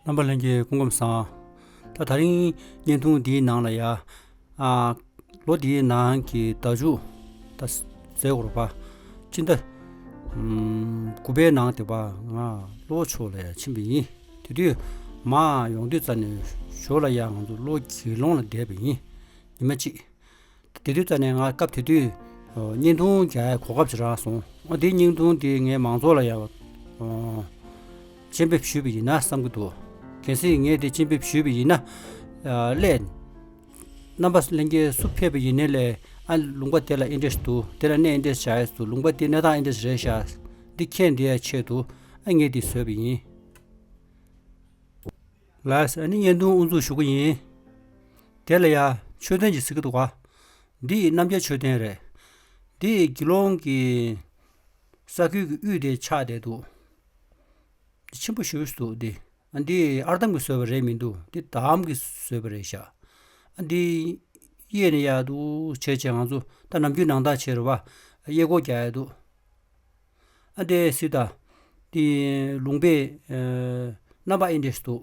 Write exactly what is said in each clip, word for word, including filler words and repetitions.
རྣམ་པ་ལྷན་རྒྱས་སྐུ་ཁམས་བཟང་། ད་དེ་རིང་བརྙན་ཐུང་འདིའི་ནང་ལ་ཡ། ཨ། ལོ་འདིའི་ནང་གི་ཟླ་མཇུག་ད་ཟེར་དགོས་རེད་པ། སྤྱི་ཟླ་ཨམ་དགུ་པའི་ནང་དེ་པ་ང་གློ་བོ་ཕྱོགས་ལ་ཡ་ཕྱིན་པ་ཡིན། དེ་དུས་མར་ཡོང་དུས་ཙ་ནས་ཞོར་ལ་ཡ་ང་ཚོ་གློ་དགེ་སློང་ལ་བསྡད་པ་ཡིན། ཉི་མ་གཅིག་དེ་དུས་ཙ་ནས་ང་སྐབས་དེ་དུས་ཨོ་བརྙན་ཐུང་རྒྱག་ཡ་གོ་སྐབས་ཅིག་རག་སོང་། ཨོ་དེ་བརྙན་ཐུང་དེ་ངས་མང་ཚོགས་ལ་ཡང་ཨོ་སྤྱན་འབེབས་ཞུས་པ་ཡིན་ན་བསམ་གྱི་འདུག་གལ་སྲིད་ངས་དེ་སྤྱན་འབེབས་ཞུས་པ་ཡིན་ན་ཨ་སླད་རྣམ་པ་ལྷན་རྒྱས་སུ་ཕེབས་པ་ཡིན་ནའི་ལས་ཨ་ལུང་པ་དེ་ལ་ཨེ་འདྲས་འདུག་དེ་ལ་གནས་ཨེ་འདྲས་བྱ་ཡས་འདུག་ལུང་པ་དེ་གནས་སྟངས་ཨེ་འདྲས་རེད་ཤག་འདི་མཁྱེན་བསྡད་ཡ་ཆེད་དུ་ཨ་ངས་འདི་བཟོས་པ་ཡིན། ལགས་སོ། ཨ་ནི་བརྙན་ཐུང་དབུ་འཛུགས་ཞུ་གི་ཡིན། དེ་ལ་ཡ་མཆོད་རྟེན་ཅིག་གཟིགས་ཀྱི་འདུག་ག་འདི་རྣམ་རྒྱལ་མཆོད་རྟེན་རེད། འདི་དགེ་སློང་གི་ས་ཁུལ་གྱི་དབུས་དེ་ཆགས་བསྡད་འདུག་འདི་ཆེན་པོ་ཞེ་པོ་ཞིག་འདུག་འདི། ཨ་འདི་ཨར་འདམ་གྱིས་བཟོས་པ་རེད་མི་འདུག་འདི་འདམ་གྱིས་བཟོས་པ་རེད་ཤག་ཨ་འདི་གཡས་ནས་ཡར་འདུག་བྱས་བྱས་ང་ཚོ་ད་ནམ་རྒྱུན་ནང་ལྟར་བྱས་རེད་པ། གཡས་སྐོར་རྒྱག་ཡ་འདུག་ཨ་འདི་སི་ད། འདི་ལུང་པའི་ཨ་རྣམ་པ་ཨེ་འདྲས་འདུག་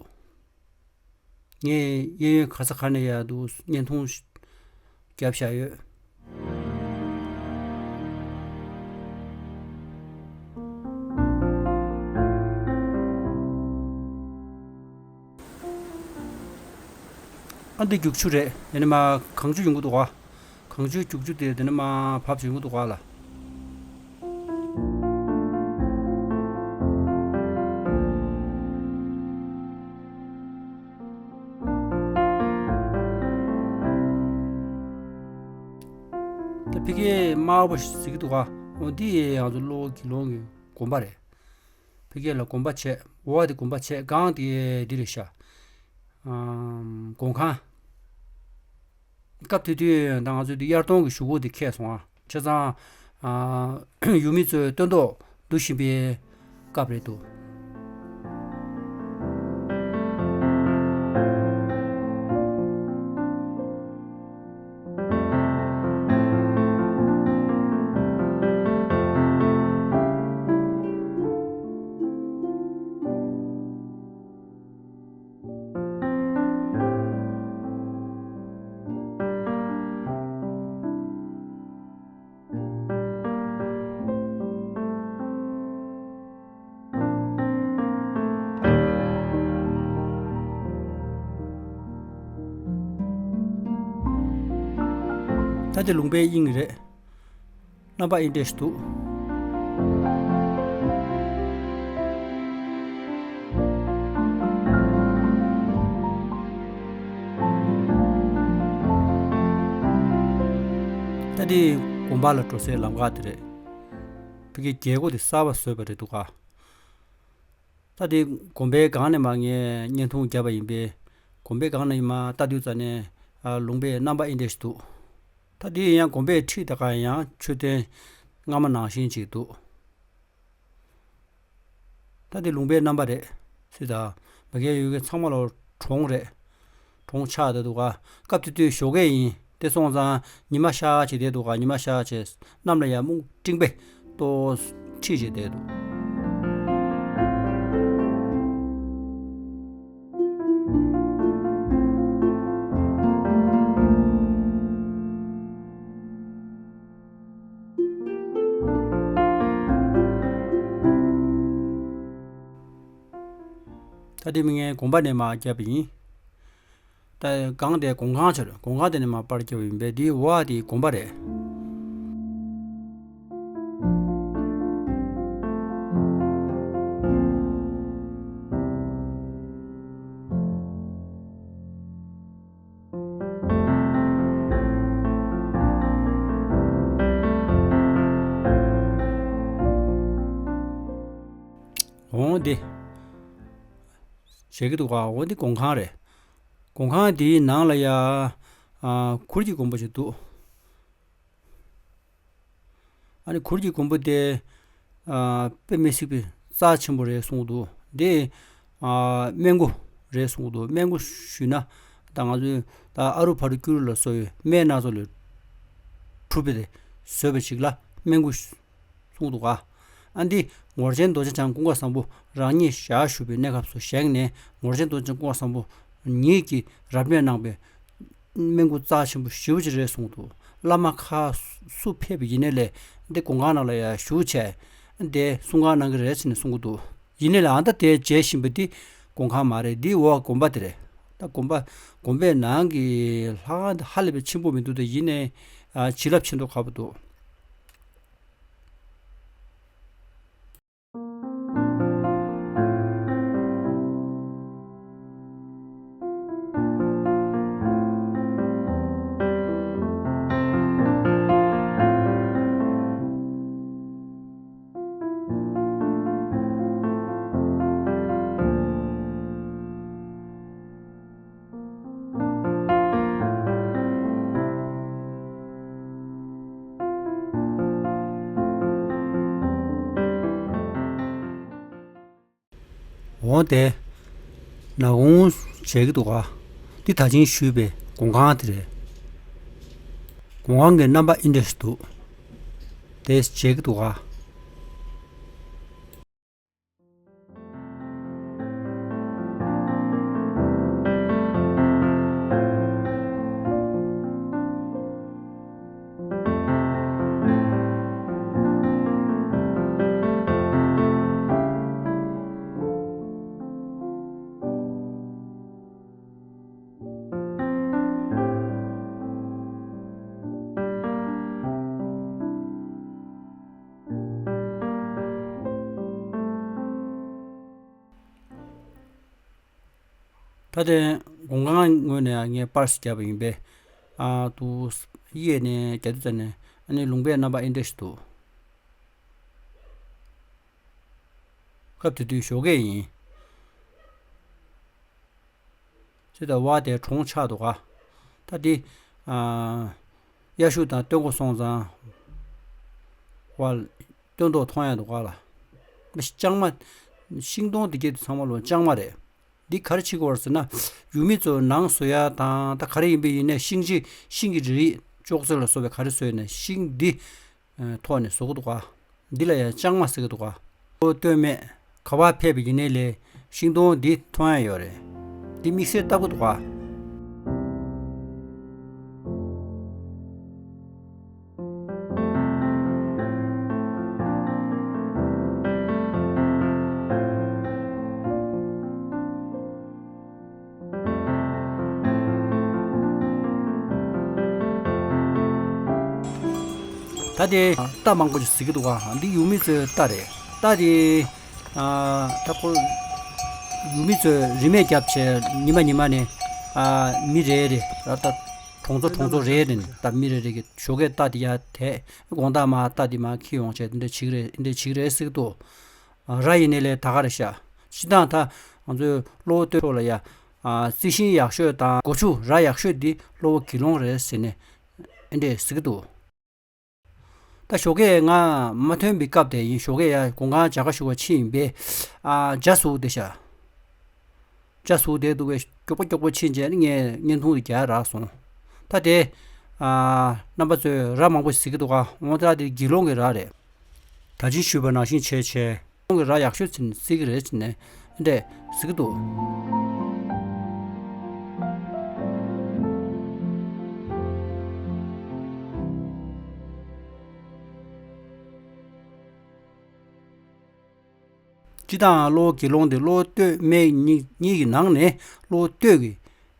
ངས་གཡས་གཡོན་ག་ས་ག་ནས་ཡར་འདུག་བརྙན་ཐུང་བརྒྱབ་བཞག་ཡོད། ཨ་འདི་རྒྱུག་ཆུ་རེད། དེ་ནས་མར་གངས་ཆུ་ཡོང་གི་འདུག་ག་གངས་ཆུའི་རྒྱུག་ཆུ་དེ་དེ་ནས་མར་བབས་བྱུང་གི་འདུག་ག་ལ། ད་ཕ་གིའི་དམར་པོ་ཞིག་གཟིགས་ཀྱི་འདུག་ག་འོ་འདི་ཡང་ང་ཚོ་གློ་བོ་དགེ་སློང་གི་དགོན་པ་རེད། ཕ་གི་ལ་དགོན་པ་བྱས། འོག་དེ་དགོན་པ་བྱས། སྒང་དེ་འདི་རེད་ཤག་ཨམ་གུང་ཁང་། སྐབས་དེ་དུས་ད་ང་ཚོ་འདི་དབྱར་སྟོན་གྱི་གཞུག་གུ་དེ་འཁེལ་སོང་ཨ། བྱས་ཙང་ཨ་ཡུལ་མི་ཚོས་སྟོན་ཐོག་འདུ་བཞིན་པའི་སྐབས་རེད་འདུག་ད་དེ་ལུང་པའི་དབྱིངས་རེད། རྣམ་པ་ཨེ་འདྲས་འདུག་ད་དེ་དགོན་པ་ལ་འགྲོ་སའི་ལམ་ཁ་དེ་རེད། ཕ་གིའི་རྒྱལ་སྒོ་དེ་གསར་པ་བཟོས་པ་རེད་འདུག་ག་ད་དེ་དགོན་པའི་སྒང་ནས་མར་ངས་བརྙན་ཐུང་བརྒྱབ་པ་ཡིན་པས། དགོན་པའི་སྒང་ནས་མར་ལྟ་དུས་ཙ་ནས་ཨ་ལུང་པའི་རྣམ་པ་ཨེ་འདྲས་ཞིག་འདུག་ད་དེ་ཡང་དགོན་པའི་འཁྲིས་དེ་ག་ཡང་མཆོད་རྟེན་སྔ་མ་ནང་བཞིན་ཅིག་འདུག་ད་དེ་ལུང་པའི་རྣམ་པ་རེད། སི་ད། མ་གིའི་ཡུལ་གྱི་ཚང་མ་ལོ་གྲོང་རེད། གྲོང་ཆགས་བསྡད་འདུག་ག་སྐབས་དེ་དུས་ཞོགས་ཀས་ཡིན། དེ་སོང་ཙང་ཉི་མ་ཤར་བྱས་བསྡད་འདུག་ག་ཉི་མ་ཤར་བྱས་གནམ་ལ་ཡར་སྨུག་སྤྲིན་པས་གཏོར་ཁྲིད་བྱས་བསྡད་འདུག་ད་དེ་མིན་ངས་དགོན་པ་ནས་མར་བརྒྱབ་པ་ཡིན། ད་སྒང་དེ་གུང་ཁང་ཆེ་རེད། གུང་ཁང་དེ་ནས་མར་པར་བརྒྱབ་པ་ཡིན་པས་འདིའི་འོག་དེ་དགོན་པ་རེད། འོང་འདི། བྱེད་ཀྱི་འདུག་ག་འོ་འདི་གུང་ཁང་རེད། གུང་ཁང་འདིའི་ནང་ལ་ཡ། ཨ་གུར་གྱི་དགོན་པ་ཞིག་འདུག་ཨ་ནི་གུར་གྱི་དགོན་པ་དེ། ཨ་དཔེ་མི་སྲིད་པའི་རྩ་ཆེན་པོ་རེད་གསུང་གི་འདུག་འདི། ཨ་སྨན་སྐུ་རེད་གསུང་གི་འདུག་སྨན་སྐུ་ཞུས་ན་ད་ང་ཚོའི་ད་ཨ་རུ་བ་རུ་སྐྱུ་རུ་ལ་སོགས་པའི་སྨན་སྣ་ཚོགས་ལས་གྲུབ་པའི་བཟོས་པ་ཞིག་ལ་སྨན་སྐུ་གསུང་གི་འདུག་ག་ཨ་འདི་ ངོར་ཆེན་རྡོ་རྗེ་འཆང་ཀུན་དགའ་བཟང་པོ་རང་ཉིད་ཞལ་བཞུགས་པའི་གནས་སྐབས་སུ་བཞེངས་ནས། ངོར་ཆེན་རྡོ་རྗེ་འཆང་ཀུན་དགའ་བཟང་པོ་ཉིད་ཀྱིས་རབ་གནས་གནང་བའི་སྨན་སྐུ་རྩ་ཆེན་པོ་ཞེ་པོ་ཅིག་རེད་གསུངས་འདུག་བླ་མ་ཁག་སུ་ཕེབས་པ་ཡིན་ནའི་ལས་འདི་དགོན་ཁང་ནང་ལ་ཡར་བཞུགས་བྱས་འདི་གསུང་ཁང་གནང་གི་རེད་ཟེར་ནས་གསུང་གི་འདུག་ཡིན་ནའི་ལས་ཨ་ད་དེ་མཇལ་བཞིན་པ་འདི་དགོན་ཁང་མ་རེད། འདི་འོག་དགོན་པ་དེ་རེད། ད་དགོན་པ་དགོན་པའི་ནང་གི་ལྷ་ཁང་དེ་ཧ་ལས་པའི་ཆེན་པོ་མི་འདུག་ད་ཡིན་ནའི་ཨ་བྱིན་རླབས་ཆེ་མདོག་ཁ་པོ་འདུག་འོང་དེ། ནག་ཁུང་མཇལ་གི་འདུག་ག་འདི་ད་ཅིང་ཞུས་པའི་དགོན་ཁང་དེ་རེད། དགོན་ཁང་གི་རྣམ་པ་འདི་འདྲ་ཞིག་འདུག་དེ་མཇལ་གི་འདུག་ག་ད་ལྟའི་དགོང་ཁང་ངོས་ནས་ངས་པར་ཞིག་བརྒྱབ་པ་ཡིན་པས། ཨ་དུ་གཡས་ནས་རྒྱ་དུ་ཙ་ནས་ཨ་ནི་ལུང་པའི་རྣམ་པ་ཨེ་འདྲ་ཞིག་འདུག་སྐབས་དེ་དུས་ཞོགས་ཀས་ཡིན། ཅི་ད་བ་དེ་གྲོང་ཆགས་འདུག་ག་ད་འདི་ཨ་དབྱར་ཆུ་དང་སྟོན་འགོ་སོང་ཙང་བ་སྟོན་ཐོག་མཐོང་ཡ་འདུག་ག་ལ། ལྕང་མ། ཤིང་སྡོང་འདི་གས་དེ་ཚང་མ་ལོ་ལྕང་མ་རེད། འདི་ག་རེ་བྱེད་དགོས་རེད་ཟེར་ན། ཡུལ་མི་ཚོ་ནང་བཟོ་ཡ་དང་ད་ག་རེ་ཡིན་པ་ཡིན་ནའི་ཤིང་ཅི་ཤིང་གི་རིགས་ཅོག་ཙེ་ལ་སོགས་པའི་ག་རེ་བཟོས་ནའི་ཤིང་འདི་ཐོག་ནས་བཟོ་གི་འདུག་ག་འདི་ལ་ཡང་ལྕང་མ་ཟེར་གི་འདུག་ག་ཨོ་སྟོད་སྨད་ག་པར་ཕེབས་པ་ཡིན་ནའི་ལས་ཤིང་སྡོང་འདི་མཐོང་ཡ་ཡོད་རེད། འདི་དམིགས་བསལ་ལྟ་གི་འདུག་ག་ད་དེ་རྟ་མང་པོ་ཞིག་གཟིགས་ཀྱི་འདུག་ག་འདི་ཡུལ་མི་ཚོའི་རྟ་རེད། རྟ་དེ་ཨ་ད་ཁོ་ཡུལ་མི་ཚོས་རིན་མེད་བརྒྱབ་བྱས་ཉི་མ་ཉི་མ་ནས་ཨ་མི་རེ་རེ་ད་ལྟ་གྲོང་ཚོ་གྲོང་ཚོ་རེ་རེ་ནས་ད་མི་རེ་རེ་གི་ཞོགས་ཀས་རྟ་དེ་ཡར་དེད་དགོང་དག་མར་རྟ་དེ་མར་འཁྱེར་ཡོང་བྱས་དེ་འདྲ་བྱེད་ཀྱི་རེད། དེ་འདྲ་བྱེད་ཀྱི་རེད་ཟེར་གྱི་འདུག་ར་ཡིན་ནའི་ལས་ད་ག་རེ་ཤག་སྤྱིར་བཏང་ད་ང་ཚོའི་གློ་བོ་སྟོད་ཕྱོགས་ལ་ཡ་ཨ་རྩི་ཤིང་ཡག་ཤོས་དང་སྒོ་ཕྱུགས་ར་ཡག་ཤོས་འདི་གློ་བོ་དགེ་སློང་རེད་ཟེར་ནས་ཨེ་འདྲས་ཟེར་གྱི་འདུག་ད་ཞོགས་ཀས་ང་མ་ཐོན་པའི་སྐབས་དེ་ཡིན། ཞོགས་ཀས་ཡ་དགོང་ཁང་བྱ་དགའ་ཞུ་བ་ཕྱིན་ཡིན་པས། ཨ་ཇ་ཟུག་བསྡད་ཤག་ཇ་ཟུག་བསྡད་འདུག་པས་མགྱོགས་པོ་མགྱོགས་པོ་ཕྱིན་བྱས་ནས་ངས་བརྙན་ཐུང་དེ་རྒྱག་རག་སོང་། ད་དེ་ཨ་རྣམ་པ་ཚོས་ར་མང་པོ་ཞིག་གཟིགས་ཀྱི་འདུག་ག་འོ་ད་དེ་དགེ་སློང་གི་ར་རེད། ད་ཅི་ཞུས་པ་ནང་བཞིན་བྱས་བྱས། ཁོང་གི་ར་ཡག་ཤོས་ཟིན་སྲིད་ཀྱི་རེད་ཟེར་ནས་འདྲས་ཟེར་གྱི་འདུག་སྤྱིར་བཏང་གློ་བོ་དགེ་སློང་དེ་གློ་བོ་སྟོད་སྨད་གཉིས་གཉིས་ཀྱི་ནང་ནས་གློ་བོ་སྟོད་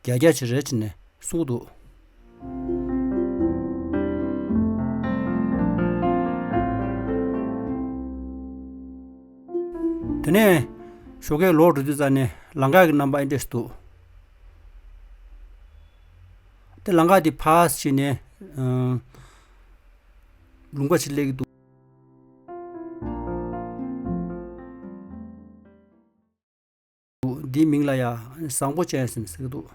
ཀྱི་རྒྱ་རྒྱ་ཆེ་རེད་ཟེར་ནས་གསུངས་འདུག་དེ་ནས་ཞོགས་ཀས་ལོག་འགྲོ་དུས་ཙ་ནས་ལམ་ཁ་གི་རྣམ་པ་ཨེ་འདྲས་འདུག་དེ་ལམ་ཁ་དེ་ཕར་ཕྱིན་ནས་ཨ་ལུང་པ་ཞིག་སླེབས་ཀྱི་འདུག་འདིའི་མིང་ལ་ཡ་བཟང་པོ་ཅན་ཟེར་ནས་ཟེར་གྱི་འདུག་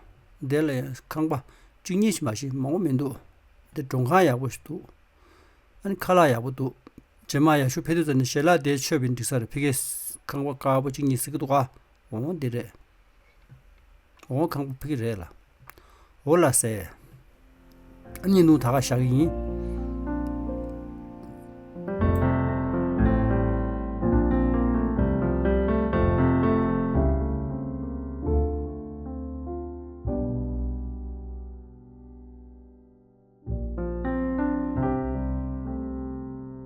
འདི་ལ་ཡ་ཁང་པ་གཅིག་གཉིས་ཤིག་མ་གཏོགས་མང་པོ་མི་འདུག་འདི་མགྲོན་ཁང་ཡག་པོ་ཞིག་འདུག་ཨ་ནི་ཁ་ལག་ཡག་པོ་འདུག་རྗེས་མ་ཡར་ཞུ་ཕེབས་དུས་ཙམ་ནས་ཞལ་ལག་དེ་མཆོད་པའི་འགྲིག་ས་རེད། ཕ་གིའི་ཁང་པ་དཀར་པོ་གཅིག་གཉིས་ཟེར་གྱི་འདུག་ག་འོ་འདི་རེད། འོ་ཁང་པ་ཕ་གི་རེད་ལ། འོ་ལགས་སེ། ཨ་ནི་ནུ་ད་ག་བཞག་གི་ཡིན།